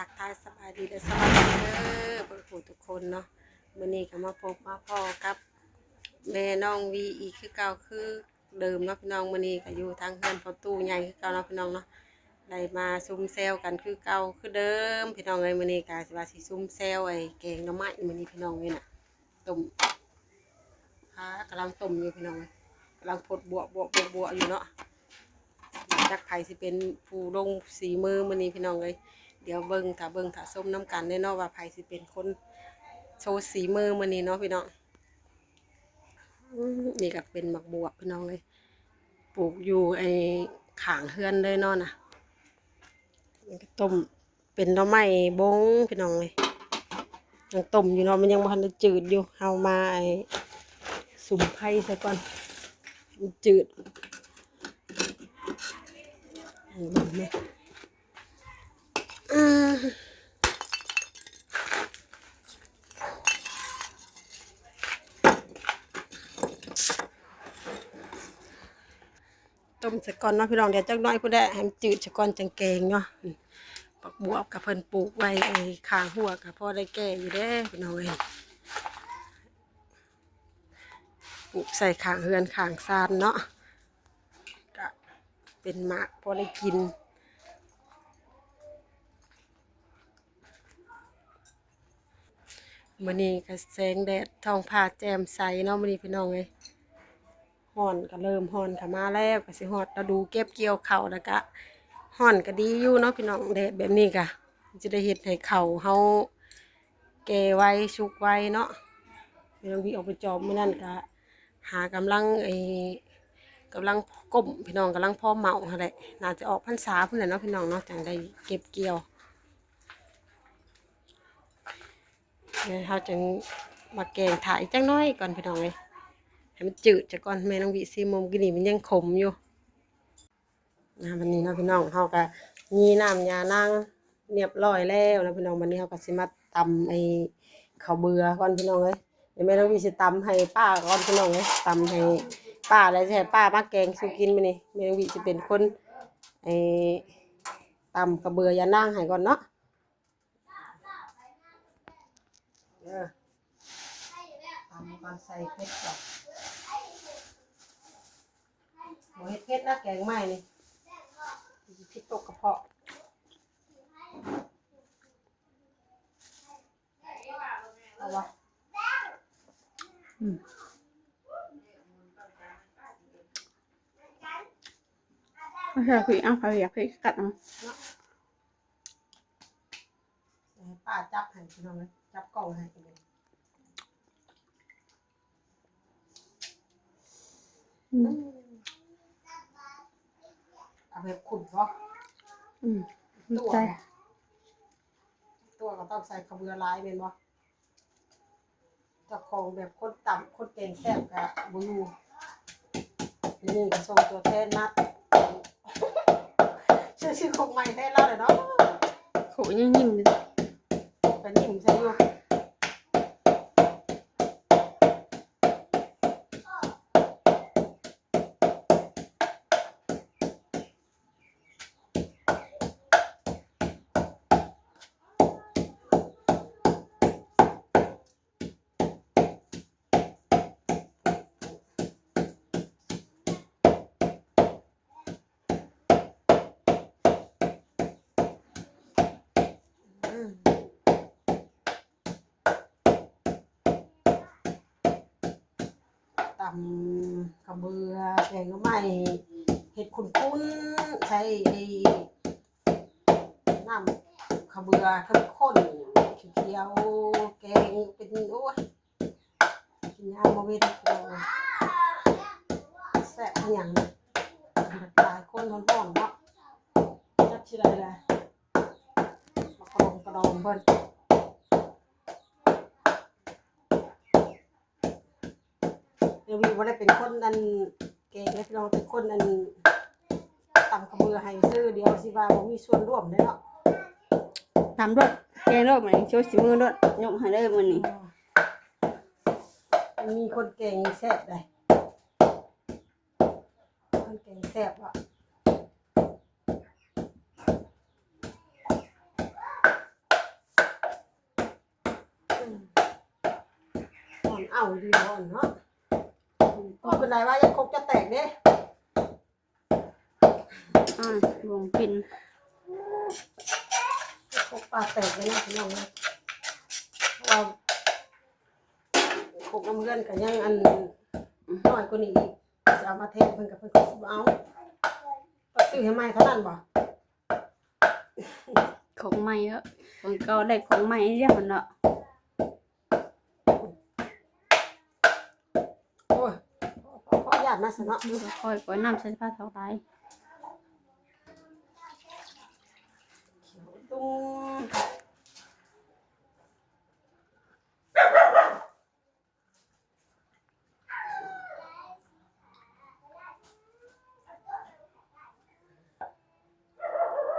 ທັກທາຍສະບາຍດີ ແລະ ສະຫວັດດີເດີ ເບິດທຸກຄົນເນາະ. ມື້ນີ້ກໍມາພົບມາພໍ້ກັບແມ່ນ້ອງວີອີກຄືເກົ່າຄືເດີມເນາະພີ່ນ້ອງ. ມື້ນີ້ກໍຢູ່ທາງເຮືອນພໍ່ຕູ້ໃຫຍ່ຄືເກົ່າເນາະພີ່ນ້ອງເນາະ. ໄດ້ມາຊຸມແຊວກັນຄືເກົ່າຄືເດີມພີ່ນ້ອງເອີຍ. ມື້ນີ້ກໍຊິວ່າຊິຊຸມແຊວໄອ້ແກງໜໍ່ໄມ້ມື້ນີ້ພີ່ນ້ອງເອີຍນະ. ຕົ້ມ ພາກຳລັງຕົ້ມຢູ່ພີ່ນ້ອງເອີຍ. ກຳລັງພົດບວກໆໆໆຢູ່ເນາະ. ຈັກໃຜຊິເປັນຜູ້ລົງສີມືມື້ນີ້ພີ່ນ້ອງເອີຍ. ດຽວເບິ່ງ ຖ້າເບິ່ງຖ້າຊົມນຳກັນເດີເນາະ ວ່າໃຜຊິເປັນຄົນໂຊສີມືມື້ນີ້ເນາະພີ່ນ້ອງ. ອືມ ນີ້ກໍເປັນໝາກບວບພີ່ນ້ອງເອີຍ ປູກຢູ່ໄອ້ຂ້າງເຮືອນເລີຍເນາະນະ. ນີ້ກໍຕົ້ມ ເປັນໜໍ່ໄມ້ບົງພີ່ນ້ອງເອີຍ. ຍັງຕົ້ມຢູ່ເນາະ ມັນຍັງບໍ່ທັນໄດ້ຈືດຢູ່. ເຮົາມາ ໄອ້ ສຸມໄຟໃສ່ກ່ອນ ໃຫ້ມັນຈືດ. ເບິ່ງແມ່ ອືມ ຕົ້ມຊະກ່ອນເນາະພີ່ນ້ອງ. ດຽວຈັກໜ້ອຍພຸ້ນແຫຼະ ໃຫ້ມັນຈືດຊະກ່ອນຈັ່ງແກງເນາະ. ອືມ ຜັກບວບກໍເພິ່ນປູກໄວ້ ໄອ້ ຂ້າງຮົ້ວກໍພໍໄດ້ແກ້ຢູ່ເດ້ພີ່ນ້ອງເອີຍ. ປູກໃສ່ຂ້າງເຮືອນຂ້າງຊານເນາະ ກະເປັນໝາກພໍໄດ້ກິນ. ມື້ນີ້ກໍແສງແດດ ທ້ອງຟ້າແຈ່ມໃສເນາະມື້ນີ້ພີ່ນ້ອງເອີຍ. ຮ້ອນກໍເລີ່ມຮ້ອນເຂົ້າມາແລ້ວ ກໍຊິຮອດລະດູເກັບກ່ຽວເຂົ້າແລ້ວ. ກະຮ້ອນກໍດີຢູ່ເນາະພີ່ນ້ອງ ແດດແບບນີ້ກະຈະໄດ້ເຮັດໃຫ້ເຂົ້າເຮົາແກ່ໄວ ສຸກໄວເນາະ. ແມ່ນ້ອງວີອອກໄປຈອບມື້ນັ້ນກະຫາກຳລັງ ໄອ້ ກຳລັງກົ້ມພີ່ນ້ອງ ກຳລັງພໍເໝົາຫັ້ນແຫຼະ. ໜ້າຈະອອກພັນສາພຸ້ນແຫຼະເນາະພີ່ນ້ອງເນາະ ຈັ່ງໄດ້ເກັບກ່ຽວ. ແລ້ວເຮົາຈຶ່ງມາແກງຖ້າອີກຈັກໜ້ອຍກ່ອນພີ່ນ້ອງເອີຍ ໃຫ້ມັນຈືດຊະກ່ອນ. ແມ່ນ້ອງວິຊີມມື້ກີ້ນີ້ມັນຍັງຂົມຢູ່ນະ. ບັດນີ້ເນາະພີ່ນ້ອງ ເຮົາກໍມີນ້ຳຍານາງຮຽບຮ້ອຍແລ້ວນະພີ່ນ້ອງ. ບັດນີ້ເຮົາກໍຊິມາຕຳໄອ້ເຂົ້າເບືອກ່ອນພີ່ນ້ອງເອີຍ. ແມ່ນ້ອງວິຊິຕຳໃຫ້ປ້າກ່ອນພີ່ນ້ອງເອີຍ ຕຳໃຫ້ປ້າ ແລ້ວຊິໃຫ້ປ້າມາແກງສູ່ກິນມື້ນີ້. ແມ່ນ້ອງວິຊິເປັນຄົນ ໄອ້ ຕຳເຂົ້າເບືອຍານາງໃຫ້ກ່ອນເນາະ. ເອີ ຕຳກ່ອນ ໃສ່ເຜັດກ່ອນ. ບໍ່ເຮັດເຜັດນະ ແກງໃໝ່ນີ້ ຊິຜິດຕົກກະເພາະ. ເອົາວະ ອືມ ເອົາໃສ່ພີ້ ເອົາ ໃຜຢາກພີ້ກັດເອົາ. ໃຫ້ປ້າຈັບໃຫ້ພີ່ນ້ອງເອີຍ ຈັບກ້ອງໃຫ້. ອືມ ເອົາແບບຂຸ້ນບໍ່? ອືມ ຕົວ ຕົວກໍຕ້ອງໃສ່ເຂົ້າເບືອຫຼາຍແມ່ນບໍ່? ເຈົ້າຂອງແບບຄົນຕຳຄົນແກງແຊບກະບໍ່ຢູ່. ນີ້ກໍສົ່ງຕົວແທນມາ ຊື່ ຊື່ຄົກໃໝ່ແທນລາວແຫຼະເນາະ. ໂຄກຍັງຍິ້ມຢູ່ ກໍຍິ້ມໃສ່ຢູ່. ຕຳເຂົ້າເບືອ ແກງໜໍ່ໄມ້ ເຮັດຂຸ້ນໆ ໃສ່ໄອ້ ນ້ຳເຂົ້າເບືອເຂັ້ມຂຸ້ນຂຽວໆ ແກງເປັນ ໂອ້ຍ ກິນຍາມບໍ່ເວັນ ແຊບອີ່ຫຍັງນະ. ຫຼາຍຄົນຮ້ອນໆເນາະ ຈັກຊິໄດ້ລະ ມາກະດອງກະດອງເພິ່ນ. ແມ່ວິວບໍ່ໄດ້ເປັນຄົນອັນແກງເດ້ພີ່ນ້ອງ ເປັນຄົນອັນຕຳເຂົ້າເບືອໃຫ້ຊື່ ດຽວຊິວ່າບໍ່ມີສ່ວນຮ່ວມເດ້ເນາະ. ຕຳໂລດ ແກງໂລດ ມື້ນີ້ໂຊສີມືໂລດ ຍົກໃຫ້ເລີຍມື້ນີ້. ມີຄົນແກງແຊບເດ້ ມັນແກງແຊບວະ. ເອົາດີບໍ່ເນາະ. ໂອ້ຍ ເປັນໄດວ່າ ຢ້ານຄົກຈະແຕກເດ້. ອ່າ ວງເປັນ ຄົກປາແຕກເລີຍນະພີ່ນ້ອງເອີຍ. ເພາະວ່າຄົກນຳເຮືອນກໍຍັງອັນນ້ອຍກວ່ານີ້ອີກ ຊິເອົາມາແທນເພິ່ນກໍເພິ່ນກໍຊິບໍ່ເອົາ. ກໍຊື້ໃຫ້ໃໝ່ເທົ່ານັ້ນບໍ່? ຂອງໃໝ່ເອີ ຂອງເກົ່າໄດ້ຂອງໃໝ່ແລ້ວເນາະ. ໂອ້ຍ ຂໍ ຂໍ ຂໍອະນຸຍາດນະຊະເນາະ. ຄ່ອຍໆ ນ້ຳໃສ່ຜ້າເຖົ້າຫຼາຍ.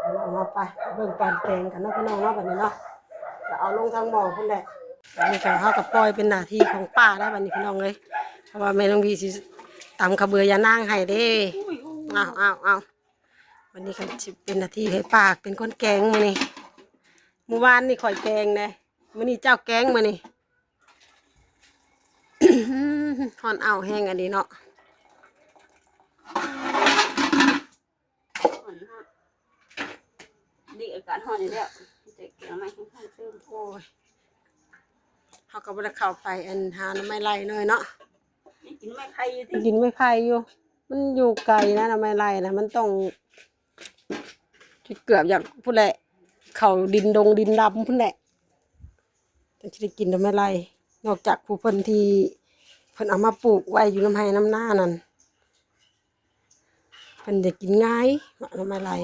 ເອົາໄປເບິ່ງຕອນແກງກັນເນາະພີ່ນ້ອງເນາະ. ບັດນີ້ເນາະ ກໍເອົາລົງທາງໝໍ້ພຸ້ນແຫຼະ. ບັດນີ້ກໍເຮົາກໍປ່ອຍເປັນໜ້າທີ່ຂອງປ້າແລ້ວບັດນີ້ພີ່ນ້ອງເອີຍ. ເພາະວ່າແມ່ນ້ອງວີຊິຕຳຂະເບືອຢານາງໃຫ້ເດ້. ອ້າວໆໆ ບັດນີ້ກໍຊິເປັນໜ້າທີ່ໃຫ້ປ້າເປັນຄົນແກງມື້ນີ້. ມື້ວານນີ້ຂ້ອຍແກງເດ້ ມື້ນີ້ເຈົ້າແກງມື້ນີ້. ຮ້ອນອ້າວແຮງອັນນີ້ເນາະ. ນີ້ອາກາດຮ້ອນຢູ່ແລ້ວ ແຕ່ແກງໃໝ່ແຮງຮ້ອນຕື່ມ. ໂອ້ຍ ເຮົາກໍບໍ່ໄດ້ເຂົ້າໄປອັນຫາໜໍ່ໄມ້ໄລ່ເລີຍເນາະ. ໄດ້ກິນໄມ້ໄຜ່ຢູ່ຕິ ໄດ້ກິນໄມ້ໄຜ່ຢູ່. ມັນຢູ່ໄກນະ ໜໍ່ໄມ້ໄລ່ນະ ມັນຕ້ອງ ເກືອບຢາກພຸ້ນແຫຼະ ເຂົ້າດິນດົງດິນດຳພຸ້ນແຫຼະ ຈັ່ງຊິໄດ້ກິນໜໍ່ໄມ້ໄລ່. ນອກຈາກຜູ້ເພິ່ນທີ່ເພິ່ນເອົາມາປູກໄວ້ຢູ່ນຳໄຮ່ນຳນານັ້ນ ເພິ່ນຈະກິນງ່າຍເນາະ ໜໍ່ໄມ້ໄລ່.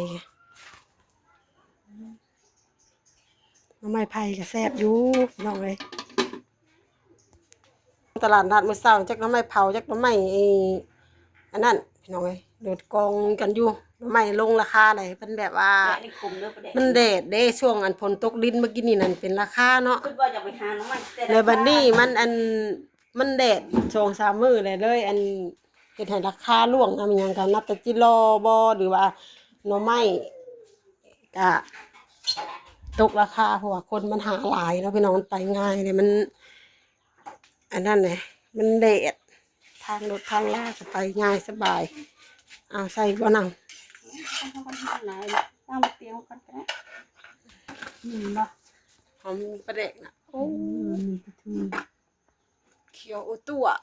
ໜໍ່ໄມ້ໄຜ່ກໍແຊບຢູ່ພີ່ນ້ອງເອີຍ. ຕະຫຼາດນັດມື້ເຊົ້າ ຈັກໜໍ່ໄມ້ເຜົາ ຈັກໜໍ່ໄມ້ ອັນນັ້ນພີ່ນ້ອງເອີຍ. ໂດດກອງກັນຢູ່ ໜໍ່ໄມ້ລົງລາຄາໃດ ເພິ່ນແບບວ່າ ແດດນີ້ຄົມເດີ ມັນແດດເດ້ ຊ່ວງອັນຝົນຕົກດິນເມື່ອກີ້ນີ້ນັ້ນເປັນລາຄາເນາະ. ຄິດວ່າຈະໄປຫາໜໍ່ໄມ້ ແຕ່ ແລ້ວບັດນີ້ມັນອັນ ມັນແດດສອງສາມມື້ແລ້ວເລີຍ ອັນ ເຮັດໃຫ້ລາຄາລ່ວງນຳ. ຫຍັງກໍນັບແຕ່ຈິລໍບໍ ຫຼືວ່າໜໍ່ໄມ້ກະຕົກລາຄາ ເພາະວ່າຄົນມັນຫາຫຼາຍເນາະພີ່ນ້ອງ ມັນໄປງ່າຍເດ້ ມັນອັນນັ້ນເດ້ ມັນແດດ ທາງລົດທາງລາກໍໄປງ່າຍສະບາຍ. ເອົາໃສ່ບໍ່ນຳ ຕາມຕຽມກ່ອນກໍໄດ້. ນີ້ບໍ່ ຫອມປາແດກນະ. ໂອ້ ມີປາທູ. ຂຽວໂອຕົວະ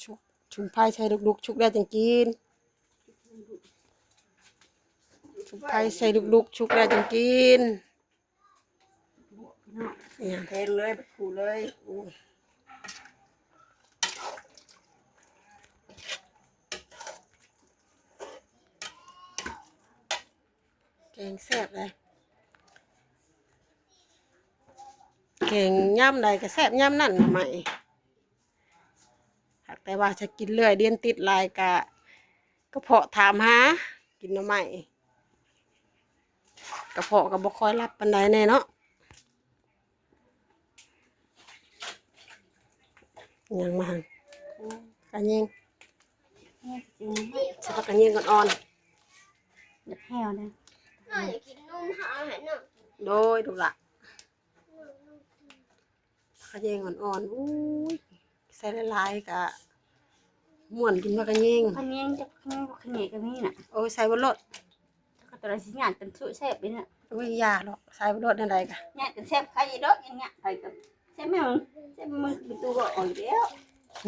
ຊຸກ ຊຸມໄພໃສ່ລຸກໆ ຊຸກແລ້ວຈັ່ງກິນ. ຊຸມໄພໃສ່ລຸກໆ ຊຸກແລ້ວຈັ່ງກິນ. ແພງເລີຍ ບັດຄູເລີຍ. ໂອ້ຍ ແກງແຊບເລີຍ ແກງຍາມໃດກໍແຊບຍາມນັ້ນ ໜໍ່ໄມ້. ຫາກແຕ່ວ່າຈະກິນເລື້ອຍ ດຽນຕິດຫຼາຍກະ ກະເພາະຖາມຫາ ກິນໜໍ່ໄມ້ ກະເພາະກໍບໍ່ຄ່ອຍຫຼັບປານໃດແນ່ເນາະ. ຫຍັງມາຫັ້ນ ກະແຍງ ໃສ່ຜັກກະແຍງອ່ອນໆ. ຢາກແຫ້ວເດ້ ນ້ອຍຢາກກິນນົມ ເຮົາເອົາໃຫ້ນ້ອງ. ໂດຍ ລູກຫຼ້າ ຜັກກະແຍງອ່ອນໆ. ໂອ້ຍ ໃສ່ຫຼາຍໆກະມ່ວນ ກິນຜັກກະແຍງ. ຜັກກະແຍງ ຈັກແຍງ ຜັກກະແຍງກໍມີນະ. ໂອ້ຍ ໃສ່ເບິດໂລດ. ຈັກໂຕໃດຊິຍາດກັນສຸແຊບເດ້ນະ. ໂອ້ຍ ຢ່າດອກ ໃສ່ເບິດໂລດ ແນວໃດກະຍາດກັນແຊບ. ໃຄຢູ່ດອກ ຍາດໃຜກໍແຊບ. ແມ່ນ ແຊບ ມັນເປັນຕົວບໍ່ອອກແລ້ວ.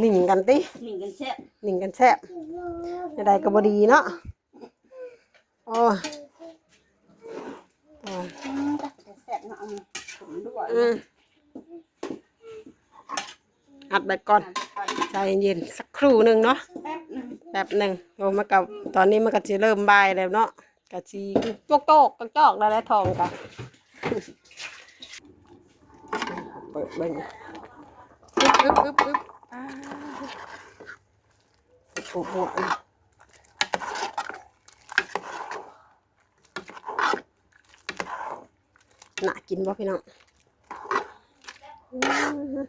ໜິ່ງກັນຕິ ໜິ່ງກັນແຊບ ໜິ່ງກັນແຊບ ແນວໃດກໍບໍ່ດີເນາະ. ໂອ້ຍ ໂອ້ຍ ອືມ ແຊບເນາະ ອັນນີ້ ຜົນດ້ວຍ ອືມ ອັດໄວ້ກ່ອນ ໃຈເຢັນສັກຄรู่ໜຶ່ງເນາະ ແປັບໜຶ່ງ ແປັບໜຶ່ງ. ໂອ້ ມັນກໍ ຕອນນີ້ມັນກໍຊິເລີ່ມບ່າຍແລ້ວເນາະ ກໍຊິໂຈກໆ ຈອກໆ ແລ້ວແຫຼະ ທ້ອງກໍ ເປີດເບິ່ງ ອຶບໆໆໆ ອາ ໂອ້ໂຫ ໜ້າກິນບໍ່ພີ່ນ້ອງ? ອືມ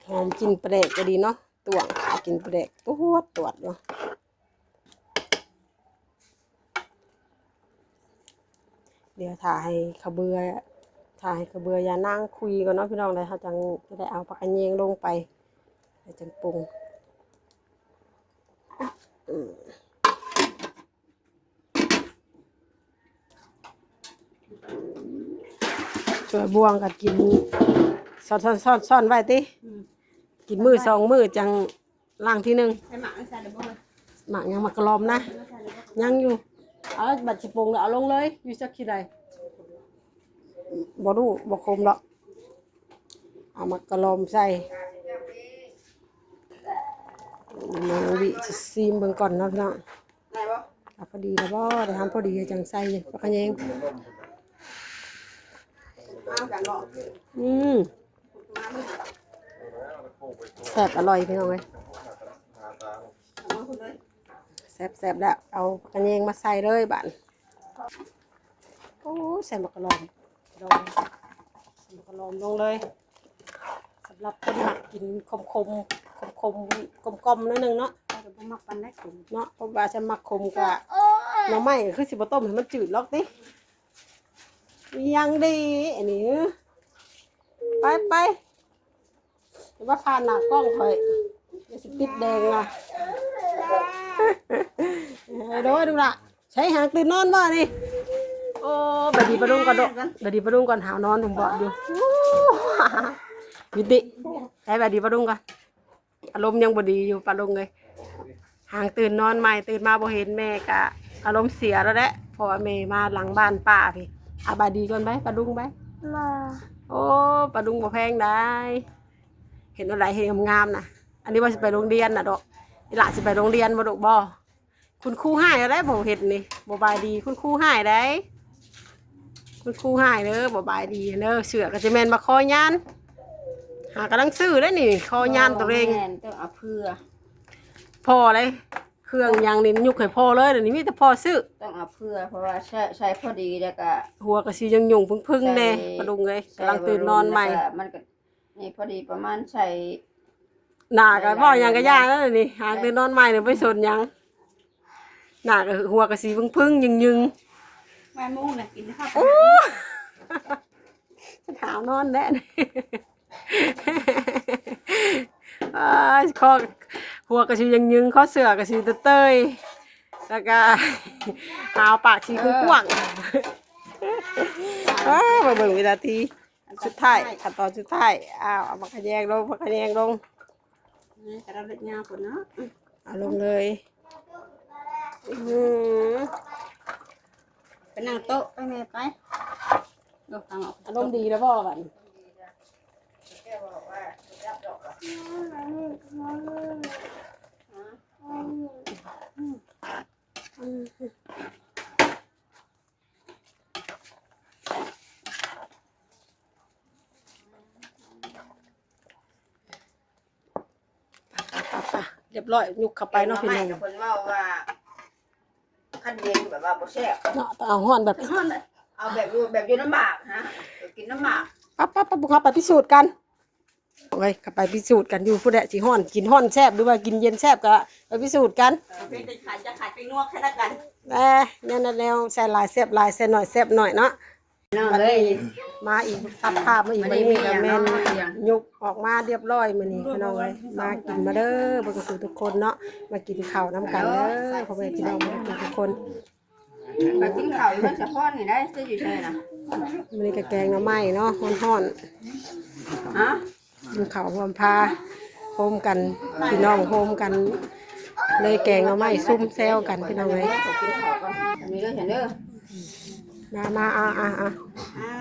ຫອມກິ່ນປາແດກກໍດີເນາະ ຕວງກິ່ນປາແດກ ຕວດໆ ຢູ່. ດຽວຖ້າໃຫ້ເຂົາເບືອ ຖ້າໃຫ້ກະເບືອຢານາງຂຸ່ຍກ່ອນເນາະພີ່ນ້ອງ ແລ້ວເຮົາຈັ່ງຈະໄດ້ເອົາຜັກກະແຍງລົງໄປ ແລ້ວຈັ່ງປຸງ. ຖ້ວຍບ່ວງກໍກິນຊ້ອນໆໆໆໄວ້ຕິ ອືມ ກິນມື້ສອງມື້ຈັ່ງລ້າງທີໜຶ່ງ. ໃສ່ໝາກໃສ່ແລ້ວບໍ່? ໝາກຫຍັງ? ໝາກກະຫຼອມນະ? ຍັງຢູ່. ເອົາ ບັດຊິປຸງແລ້ວເອົາລົງເລີຍ ຢູ່ຈັກຊິໄດ້ ບໍ່ຮູ້ ບໍ່ຂົມດອກ. ເອົາໝາກກະຫຼອມໃສ່. ມາວິຊິຊີມເບິ່ງກ່ອນເນາະພີ່ນ້ອງ ໄດ້ບໍ່? ອ່ະ ພໍດີແລ້ວບໍ່? ໄດ້ຫາມພໍດີຈັ່ງໃສ່ຜັກກະແຍງ. ອືມ ແຊບອະລ່ອຍພີ່ນ້ອງເອີຍ ແຊບໆ ແລ້ວເອົາຜັກກະແຍງມາໃສ່ເລີຍບາດ. ໂອ້ ໃສ່ໝາກກະຫຼອມ ດອງ ໃສ່ໝາກກະຫຼອມລົງເລີຍ. ສຳລັບຄົນມັກກິນຂົມໆ ຂົມໆ ກົມໆ ໜ້ອຍໜຶ່ງເນາະ ຂ້ອຍກໍບໍ່ມັກປານໃດຂົມເນາະ ເພາະວ່າຊັ້ນມັກຂົມກະ ໜໍ່ໄມ້ກໍຄືຊິບໍ່ຕົ້ມໃຫ້ມັນຈືດຫຼອກຕິ. ອີຫຍັງດີອັນນີ້ ໄປໆ ຢ່າມາຜ່ານໜ້າກ້ອງຂ້ອຍ ດຽວຊິປິດແດງວ່າ. ເອີ ໂດຍ ລູກຫຼ້າ ໃສຫາງຕື່ນນອນບໍ່ນີ້? ໂອ້ ບາດດີປາລຸງກ່ອນໂດ ບາດດີປາລຸງກ່ອນ ຫາວນອນບຸ້ມບອດຢູ່ ວິຕິ ໃສບາດດີປາລຸງກ່ອນ. ອາລົມຍັງບໍ່ດີຢູ່ປາລຸງເອີຍ ຫາງຕື່ນນອນໃໝ່ ຕື່ນມາບໍ່ເຫັນແມ່ກະອາລົມເສຍແລ້ວແຫຼະ ເພາະວ່າແມ່ມາຫຼັງບ້ານປ້າພີ້. ອາ ບາດດີກ່ອນໄປ ປາລຸງໄປ. ໂອ້ ປາລຸງບໍ່ແພງໃດ ເຮັດແນວໃດໃຫ້ງາມໆນະ. ອັນນີ້ວ່າຊິໄປໂຮງຮຽນນະດອກ ອີຫຼ້າຊິໄປໂຮງຮຽນບໍ່ລູກ? ບໍ່ ຄຸນຄູຮ້າຍແລ້ວໄດ໋ ບໍ່ເຮັດນີ້ ບໍ່ບາຍດີ ຄຸນຄູຮ້າຍໄດ໋ ຄຸນຄູຮ້າຍເດີ ບໍ່ບາຍດີເດີ. ເສື້ອກໍຊິແມ່ນວ່າຄໍຍານ ຫາກຳລັງຊື້ໄດ໋ນີ້ ຄໍຍານໂຕເອງ ແມ່ນ ຕ້ອງເອົາເຜື່ອ ພໍເລີຍ ເຄື່ອງຫຍັງນີ້ຍົກໃຫ້ພໍ່ເລີຍ ດຽວນີ້ມີແຕ່ພໍ່ຊື້ ຕ້ອງເອົາເຜື່ອ ເພາະວ່າໃສ່ ໃສ່ພໍດີແລ້ວກໍ ຫົວກໍຊິຍຸງໆ ພຶງໆແດ່ ປາລຸງເອີຍ ກຳລັງຕື່ນນອນໃໝ່ ມັນກໍ ນີ້ພໍດີປະມານໃສ່ ໜ້າກໍເວົ້າຫຍັງກໍຢ່າແລ້ວນີ້ ຫາງແຕ່ນອນໃໝ່ນີ້ບໍ່ໄປສົນຫຍັງ ໜ້າກໍ ຫົວກໍຊິເພິ່ງໆ ຍຶງໆ ບ່າຍໂມງນະກິນເຂົ້າ ໂອ້ ຈະຖາວນອນແດ່ ເອີຍ ຄໍ ຫົວກໍຊິຍຶງໆ ຄໍເສື້ອກໍຊິເຕີຍໆ ແລ້ວກໍຫາວປາກຊິກວ້າງໆ ເອີ ມາເບິ່ງວິນາທີ ອັນສຸດທ້າຍ ຂັ້ນຕອນສຸດທ້າຍ ອ້າວ ເອົາໝາກຂະແຍງລົງ ໝາກຂະແຍງລົງ ນີ້ກະດາເລັກຍາວພຸ້ນເນາະ ເອົາລົງເລີຍ ອື ໄປນັ່ງໂຕະ ໄປແມ່ໄປ ອາລົມດີແລ້ວບໍ່ບັດນີ້? ໄປໆໆ ລຽບຮ້ອຍ ຍົກເຂົ້າໄປເນາະພີ່ນ້ອງ ແກງໜໍ່ໄມ້ເພິ່ນເວົ້າວ່າ ຄັນເຢັນແບບວ່າບໍ່ແຊບເນາະ ຕ້ອງເອົາຮ້ອນແບບ ຮ້ອນ ເອົາແບບຢູ່ ແບບຢູ່ນຳໝາກນະ ກິນນຳໝາກ ໄປໆໆ ພວກເຮົາໄປພິສູດກັນ ເອີຍ ກໍໄປພິສູດກັນຢູ່ພຸ້ນແຫຼະ ຊິຮ້ອນ ກິນຮ້ອນແຊບ ຫຼືວ່າກິນເຢັນແຊບ ກໍໄປພິສູດກັນ ເອີ ເພິ່ນຈະຂາຍ ຈະຂາຍແປ້ງນົວໃຫ້ລະກັນ ແນ່ ແນວນັ້ນແນວ ໃສ່ຫຼາຍແຊບຫຼາຍ ໃສ່ໜ້ອຍແຊບໜ້ອຍເນາະ ພີ່ນ້ອງເອີຍ ມາອີກ ຕັດພາບມາອີກ ບັດນີ້ກໍແມ່ນ ຍົກອອກມາລຽບຮ້ອຍມື້ນີ້ພີ່ນ້ອງເອີຍ ມາກິນມາເດີ ເບິ່ງສູ່ທຸກຄົນເນາະ ມາກິນເຂົ້ານຳກັນເດີ ພໍ່ແມ່ພີ່ນ້ອງເບິດທຸກຄົນ ມາກິນເຂົ້າຢູ່ເຮືອນສະພອນນີ້ໄດ໋ ເຈົ້າຢູ່ໃສນະ? ມື້ນີ້ກໍແກງໜໍ່ໄມ້ເນາະ ຮ້ອນໆ ຮະ? ກິນເຂົ້າຮ່ວມພາ ໂຮມກັນ ພີ່ນ້ອງໂຮມກັນ ເລີຍແກງໜໍ່ໄມ້ຊຸມແຊວກັນ ພີ່ນ້ອງເອີຍ ກິນເຂົ້າກ່ອນ ອັນນີ້ເດີ ເດີ ມາ ມາ ເອົາ ເອົາ ເອົາ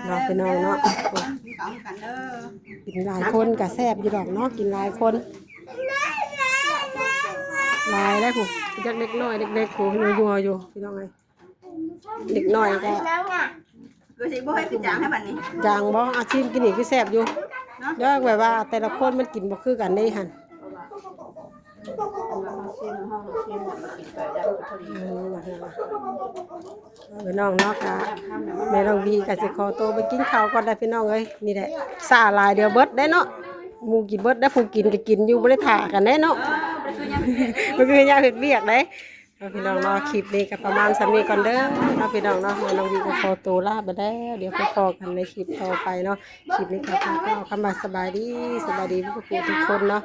ເນາະ ພີ່ນ້ອງເນາະ ກິນເຂົ້າກັນເດີ ກິນຫຼາຍຄົນກໍແຊບຢູ່ດອກເນາະ ກິນຫຼາຍຄົນ ຫຼາຍໄດ໋ພຸ້ນ ຈັກເດັກນ້ອຍເດັກໆ ໂຫ ຍົວໆຢູ່ ພີ່ນ້ອງເອີຍ ເດັກນ້ອຍກໍ ຄືຊິບໍ່ໃຫ້ຄືຈາງໃຫ້ບັດນີ້ ຈາງບໍ່? ອາ ຊີມກິນນີ້ຄືແຊບຢູ່ ເນາະ ແຕ່ແບບວ່າແຕ່ລະຄົນມັນກິນບໍ່ຄືກັນເດ້ຫັ້ນ ເຮົາຊີມ ເຮົາຊີມ ເຮົາກິນໄປໄດ້ພໍດີ ອືມ ພີ່ນ້ອງເນາະ ກະແມ່ນ້ອງວີກະຊິຂໍໂຕໄປກິນເຂົ້າກ່ອນໄດ໋ ພີ່ນ້ອງເອີຍ ນີ້ແຫຼະ ຊ້າຫຼາຍດຽວເບິດໄດ໋ເນາະ ໝູ່ກິນເບິດໄດ້ ຜູ້ກິນກໍກິນຢູ່ ບໍ່ໄດ້ຖ້າກັນເດ້ເນາະ ເອີ ມັນຄືຍາມເຮັດວຽກໄດ໋. ເນາະພີ່ນ້ອງເນາະ ຄລິບນີ້ກໍປະມານສ່ຳນີ້ກ່ອນເດີເນາະພີ່ນ້ອງເນາະ ນ້ອງວີກໍຂໍໂຕລາໄປແລ້ວ ດຽວໄປພໍ້ກັນໃນຄລິບຕໍ່ໄປເນາະ ຄລິບນີ້ກໍຂໍກ່າວຄຳວ່າສະບາຍດີ ສະບາຍດີທຸກຜູ້ທຸກຄົນເນາະ.